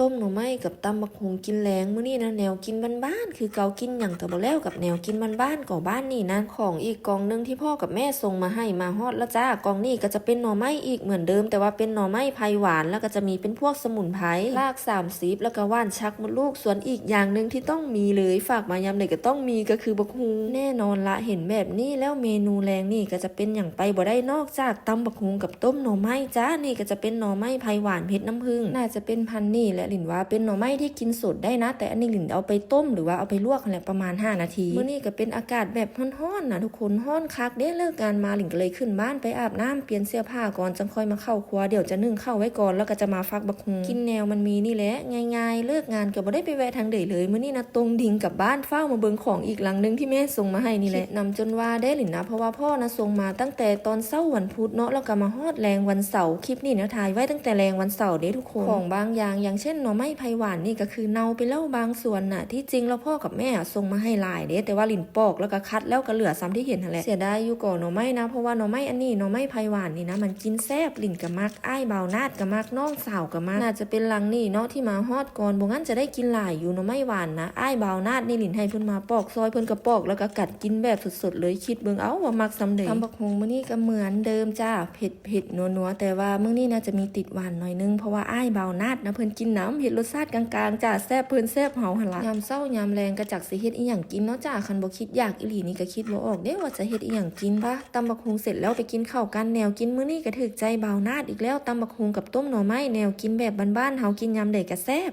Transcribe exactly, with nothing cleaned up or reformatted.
ต้มหน่อไม้กับตำบักหุงกินแลงมื้อนี้นะ แนวกินบ้านๆ คือเก่า กินหยังก็บ่แล้วกับแนวกินบ้านๆ ก็บ้านนี่นะ ของอีกกล่องหนึ่งที่พ่อกับแม่ส่งมาให้มาฮอดแล้วจ้า กล่องนี้ก็จะเป็นหน่อไม้อีกเหมือนเดิม แต่ว่าเป็นหน่อไม้ไผ่หวาน แล้วก็จะมีเป็นพวกสมุนไพร รากสามสิบ แล้วก็ว่านชักมดลูก ส่วนอีกอย่างหนึ่งที่ต้องมีเลย ฝากมายามใดก็ต้องมีก็คือบักหุง แน่นอนละ เห็นแบบนี้แล้วเมนูแลงนี่ก็จะเป็นหยังไปบ่ได้นอกจากตำบักหุงกับต้มหน่อไม้จ้า นี่ก็จะเป็นหน่อไม้ไผ่หวานเฮ็ดน้ำผึ้ง น่าจะเป็นพันธุ์นี่แหละ หลินว่าเป็นหน่อไม้ที่กินสดได้นะ แต่อันนี้หลินเอาไปต้มหรือว่าเอาไปลวกนั่นแหละประมาณห้านาที มื้อนี้ก็เป็นอากาศแบบร้อนๆ นะทุกคน ร้อนคักเด้ เลิกงานมาหลินก็เลยขึ้นบ้านไปอาบน้ำเปลี่ยนเสื้อผ้าก่อน จังค่อยมาเข้าครัว เดี๋ยวจะนึ่งข้าวไว้ก่อน แล้วก็จะมาฟักบักหุง กินแนวมันมีนี่แหละ ง่ายๆ เลิกงานก็บ่ได้ไปแวะทางใดเลย มื้อนี้นะตรงดิ่งกลับบ้าน ฟ้าวมาเบิ่งของอีกลังหนึ่งที่แม่ส่งมาให้นี่แหละ คิดนำจนว่าได้หลินนะ เพราะว่าพ่อนะส่งมาตั้งแต่ตอนเช้าวันพุธเนาะ แล้วก็มาฮอดแลงวันเสาร์ คลิปนี้นะถ่ายไว้ตั้งแต่แลงวันเสาร์เด้ทุกคน ของบางอย่าง อย่างเช่นหน่อไม้ไผ่หวานนี่ก็คือเน่าไปแล้วบางส่วนน่ะ ที่จริงแล้วพ่อกับแม่อะส่งมาให้หลายเด้ แต่ว่าหลินปอกแล้วก็คัดแล้วก็เหลือซ้ำที่เห็นหั่นแหละ เสียดายอยู่ก่อหน่อไม้นะ เพราะว่าหน่อไม้อันนี้ หน่อไม้ไผ่หวานนี่นะ มันกินแซ่บ หลินก็มัก อ้ายบ่าวนาดก็มัก น้องสาวก็มัก น่าจะเป็นหลังนี้เนาะที่มาฮอดก่อน บ่งั้นจะได้กินหลายอยู่หน่อไม้หวานนะ อ้ายบ่าวนาดนี่หลินให้เพิ่นมาปอกซอย เพิ่นก็ปอกแล้วก็กัดกินแบบสดๆเลย คิดเบิ่งเอาว่ามักส่ำใด ตำบักหุงมื้อนี้ก็เหมือนเดิมจ้า เผ็ดๆ นัวๆ แต่ว่ามื้อนี้น่าจะมีติดหวานหน่อยนึง เพราะว่าอ้ายบ่าวนาดนะเพิ่นกินน้ำเฮ็ดรสชาติกลางๆ จ้า แซ่บเพิ่นแซ่บเฮาหั่นละ ยามเช้ายามแลงก็จักสิเฮ็ดอีหยังกินเนาะจ้า คันบ่คิดอยากอีหลีนี่ก็คิดบ่ออกเด้ว่าจะเฮ็ดอีหยังกิน ปะ ตำบักหุงเสร็จแล้วไปกินข้าวกัน แนวกินมื้อนี้ก็ถูกใจบ่าวนาดอีกแล้ว ตำบักหุงกับต้มหน่อไม้ แนวกินแบบบ้านๆ เฮากินยามใดก็แซ่บ